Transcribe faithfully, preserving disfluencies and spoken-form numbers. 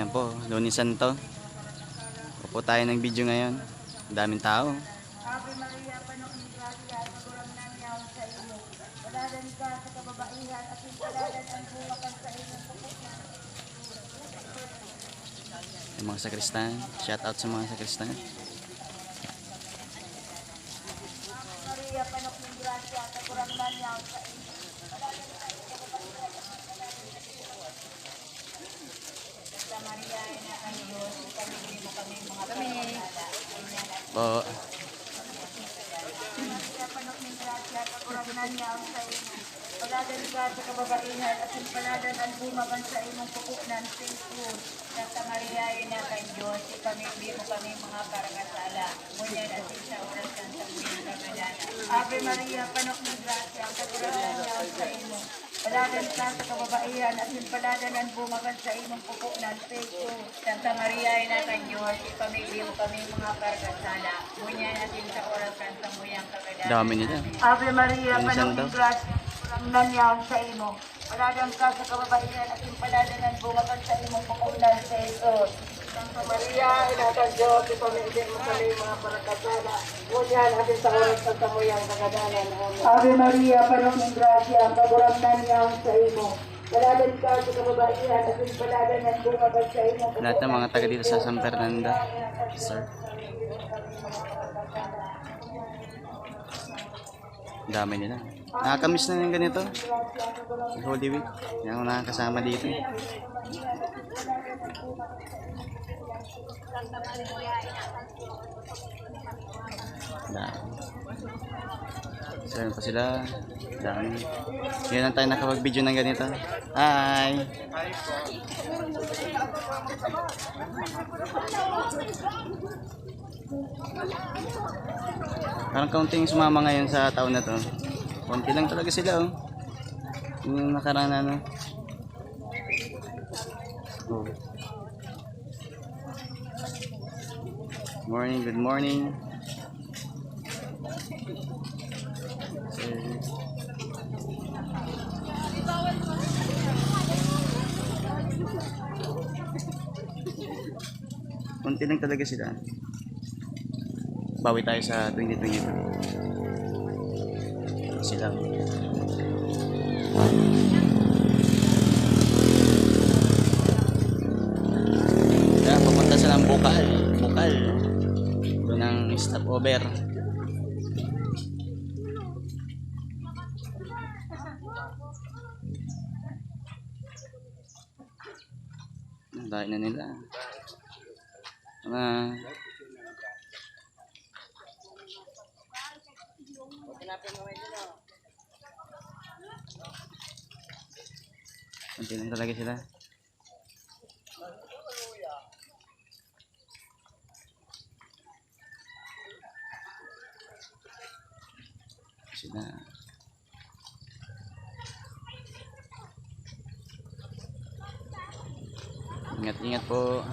Yan po, Lunes Santo. Opo tayo ng video ngayon. Daming tao. Ave Maria, puno ka nin grasya, ang Kagurangnan yaon saimo. Padalan ka sa kababaihan, asin padalan an bunga kan saimong puko na. Yung mga sakristan, shout out sa mga sakristan. Ave Maria, puno ka nin grasya, ang Kagurangnan yaon saimo. Santa Maria, Ina kan Dios, ipamigdi mo kami mga parasala. Po. Ave Maria, puno ka nin grasya, ang Kagurangnan yaon saimo. Padalan ka sa kababaihan, asin padalan an bunga kan saimong puko na si Jesus. Santa Maria, Ina kan Dios, ipamigdi mo kami mga parasala, ngunyan asin sa oras kan samuyang kagadanan. Ave Maria, puno ka nin grasya, ang Kagurangnan yaon saimo. Padalan ka sa kababaihan, asin padalan an bunga kan saimong puko na si Jesus. Santa Maria, Ina kan Dios, ipamigdi mo kami mga parasala, ngunyan asin sa oras kan samuyang kagadanan. Dami nila. Ave Maria, puno ka nin grasya, ang Kagurangnan yaon saimo. Padalan ka sa kababaihan, asin padalan an bunga kan saimong puko na si Jesus. Santa Maria, Ina kan Dios, ipamigdi mo kami mga parasala, ngunyan asin sa oras kan samuyang kagadanan. Amen. Ave Maria, puno ka nin grasya, ang Kagurangnan yaon saimo. Padalan ka sa kababaihan, asin padalan an bunga kan saimong puko. Lahat ng mga taga dito sa San Fernando, sir. Dami nila. Nakakamiss na yung ganito. Holy Week. Yan ang nakakasama dito. Dami. So, yun pa sila. Dami. Ngayon lang tayo nakapag-video ng ganito. Hi! Parang kaunti yung sumama ngayon sa taon na to. Konti lang talaga sila, oh. Yung nakaraan na, ano. Oh. Morning, good morning. Konti lang talaga sila. Bawi tayo sa twenty twenty-two. Sila. Kaya papunta silang Bukal. Bukal. Doon ang stopover. Ang layo na nila. Mga Konti lang talaga sila. Sila. Ingat-ingat po.